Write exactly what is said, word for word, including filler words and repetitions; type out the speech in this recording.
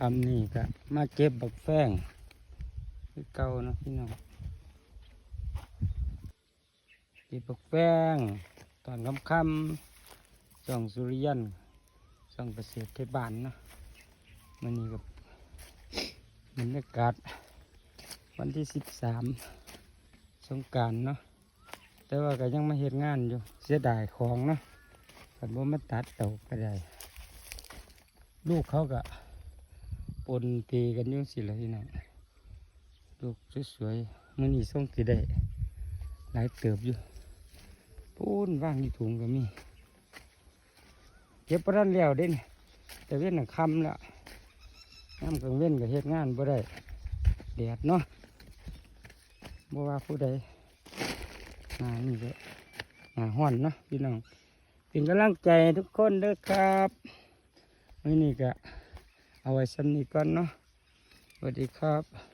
ค่ำนี่ก็มาเก็บบักแฟงคือเก่าเนาะพี่น้อง เก็บบักแฟงตอนค่ำๆ ช่องสุริยัน ช่องเกษตรไทยบ้านเนาะ มื้อนี้ก็บรรยากาศวันที่สิบสาม สงกรานต์เนาะ แต่ว่าก็ยังมาเฮ็ดงานอยู่ เสียดายของเนาะ คันบ่มาตัดเอาก็ได้ ลูกเขาก็ปนเปกันอยู่สิล่ะพี่น้อง ลูกสวยๆ มื้อนี้ส่งสิได้หลายเติบอยู่ ปูนวางอยู่ถุงก็มี เก็บบ่ทันแล้วเด้นี่ แต่เว็นน่ะค่ำแล้ว ยามกลางเว็นก็เฮ็ดงานบ่ได้ แดดเนาะ บ่ว่าผู้ใด หน้านี่ก็หน้าร้อนเนาะพี่น้อง เป็นกำลังใจให้ทุกคนเด้อครับ มื้อนี้ก็เอาไว้ส่ำนี้ก่อนเนาะ สวัสดีครับ